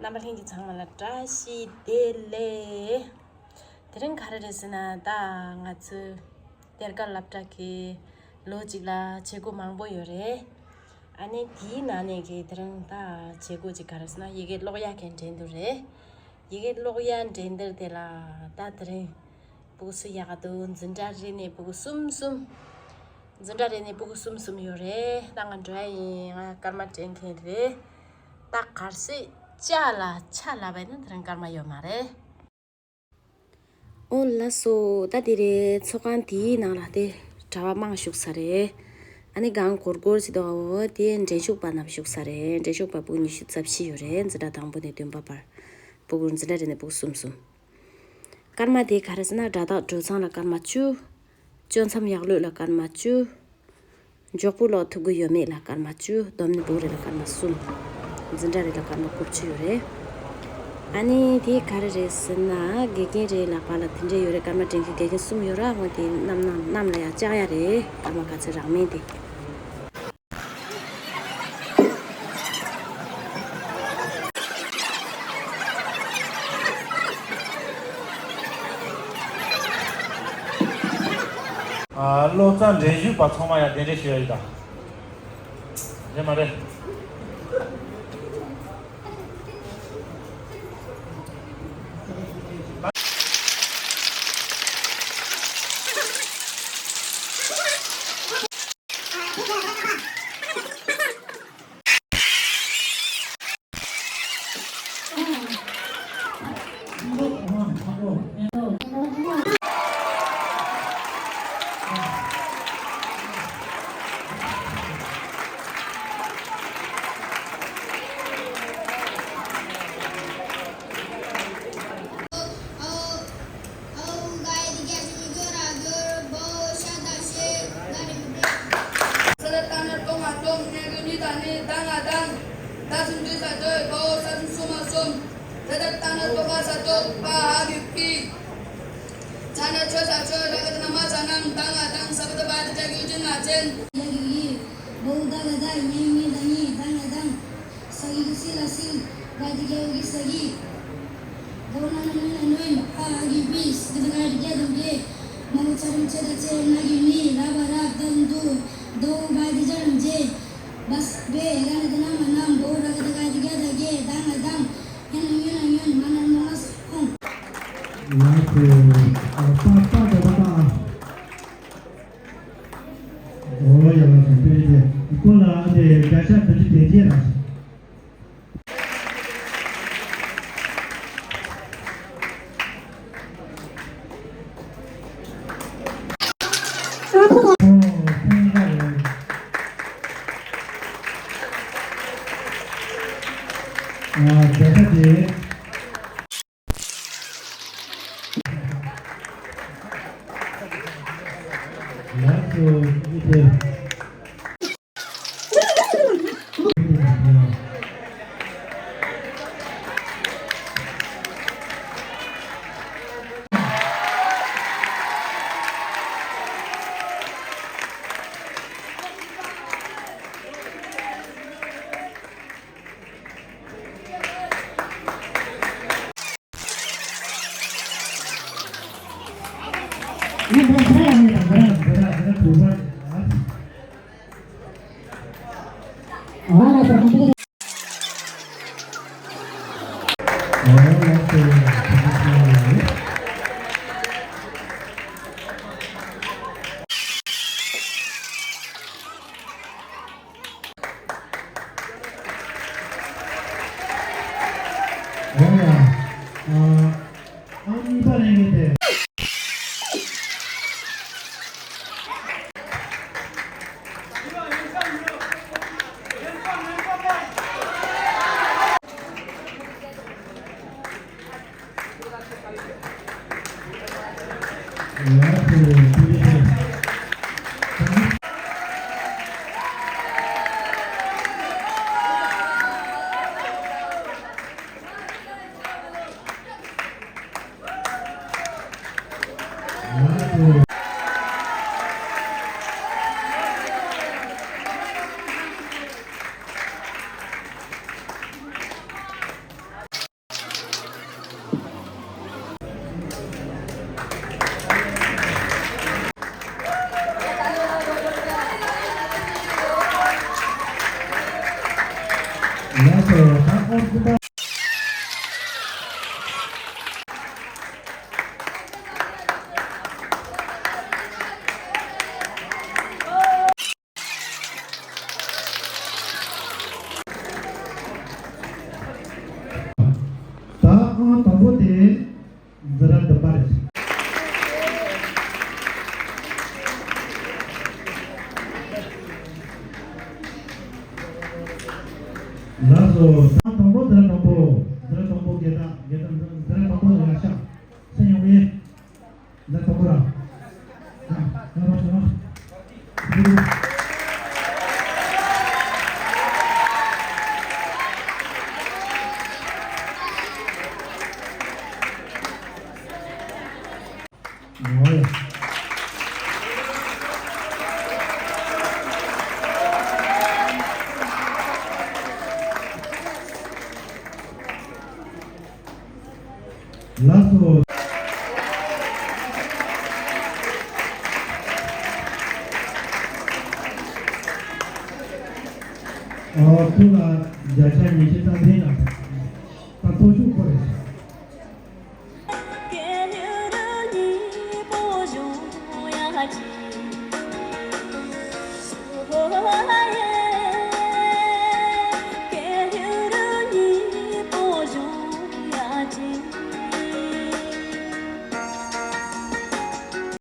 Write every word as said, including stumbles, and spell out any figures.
རྣམ་པ་ལྷན་རྒྱས་ཚང་མ་ལ་བཀྲ་ཤིས་བདེ་ལེགས། དེ་རིང་ག་རེ་རེད་ཟེར་ན། ད་ང་ཚོའི་གཏེར་ཁ་སློབ་གྲྭ་གི་ལོ་གཅིག་ལ་བྱེད་སྒོ་མང་པོ་ཡོད་རེད། ཨ་ནི་དེའི་ནང་ནས་གི་དེ་རིང་ད་བྱེད་སྒོ་གཅིག་ག་རེ་ཟེར་ན། ཡི་གེ་ཀློག་ཡ་གི་འགྲན་བསྡུར་རེད། ཡི་གེ་ཀློག་ཡ་འགྲན་བསྡུར་དེ་ལ་ད་དེ་རིང་སྤུ་གུ་སུ་ཡག་ག་འདུག་འཛིན་གྲྭ་རེ་ནས་སྤུ་གུ་གསུམ་གསུམ། འཛིན་གྲྭ་རེ་ནས་སྤུ་གུ་གསུམ་གསུམ་ཡོད་རེད། ད་ང་འགྲོ་ཡ་ཡིན། ང་སྐར་མ་འདྲེན་མཁན་རེད། ད་གལ་སྲིད་ལྕགས་ལ་ཆ་ལབ་པ་ཡིན་ན་དེ་རིང་སྐར་མ་ཡོད་མ་རེད། ཨོ་ལགས་སོ། ད་དེ་རེད། ཚོགས་ཁང་དེའི་ནང་ལ་དེ་གྲྭ་པ་མང་བཞུགས་ས་རེད། ཨ་ནི་སྒང་སྒོར་སྒོར་ཟེར་དུས་དེ་འགྲན་ཞུགས་པ་རྣམས་བཞུགས་ས་རེད། འགྲན་ཞུགས་པ་སྤུ་གུ་ཉི་ཤུ་རྩ་བཞི་ཡོད་རེད། འཛིན་གྲྭ་དང་པོ་ནས་བདུན་པ་བར། སྤུ་གུ་འཛིན་གྲྭ་རེ་ནས་སྤུ་གུ་གསུམ་གསུམ། སྐར་མ་དེ་ག་རེ་ཟེར་ན། སྒྲ་དག་དྲོད་ཚང་ལ་སྐར་མ་བཅུ། གཅོད་མཚམས་ཡག་ལོས་ལ་སྐར་མ་བཅུ། མགྱོགས་པོ་ཀློག་ཐུབ་ཀྱི་ཡོད་མེད་ལ་སྐར་མ་བཅུ། བསྡོམས་ནས་སྤུ་གུ་རེ་ལ་སྐར་མ་གསུམ། འཛིན་གྲྭ་རེ་ལ་སྐར་མ་དགུ་བཅུ་ཡོད་རེད། ཨ་ནི་དེ་ག་རེ་རེད་ཟེར་ན། དགེ་རྒན་རེ་ལ་བར་ལ་དེ་འདྲས་ཡོད་རེད། སྐར་མ་འདྲེན་མཁན་དགེ་རྒན་གསུམ་ཡོད་ར། འོ་དེ་རྣམས་རྣམས་རྣམས་ལ་ཡང་བཅག་ཡ་རེད། སྐར་མ་ག་ཚོད་རག་མིན་དེ། ཨ། ཀློག་རྩལ་འགྲན་ཞུགས་པ་ཚང་མ་ཡང་གདན་འདྲེན་ཞུ་ཡ་ཡིན་ད། རེད་མ་རེད། ད་ཨང་དང་པོ་དེ་འཛི་ར་འདི་པ་རེད། ལགས་སོ། ཨང་དང་པོ་འཛི་ར་དང་པོ། འཛི་ར་དང་པོ་དགེ་ལྡན། དགེ་ལྡན་འཛི་ར་དང་པོ་ལ་ཡར་ཤོག་སེམས་ཡོང་བས། ལ་དོ་པོ་ར། ཡ། ཡ་རོགས་ཞུ་རོགས། ཨོ་ཡ། ལགས་སོ། ཨོ་ཁོ་ལ་བརྒྱ་ཆ་ཉི་ཤུ་རྩ་བདུན་ལ་ད་ཚོགས་ཞུགས་ཁོ་རེད།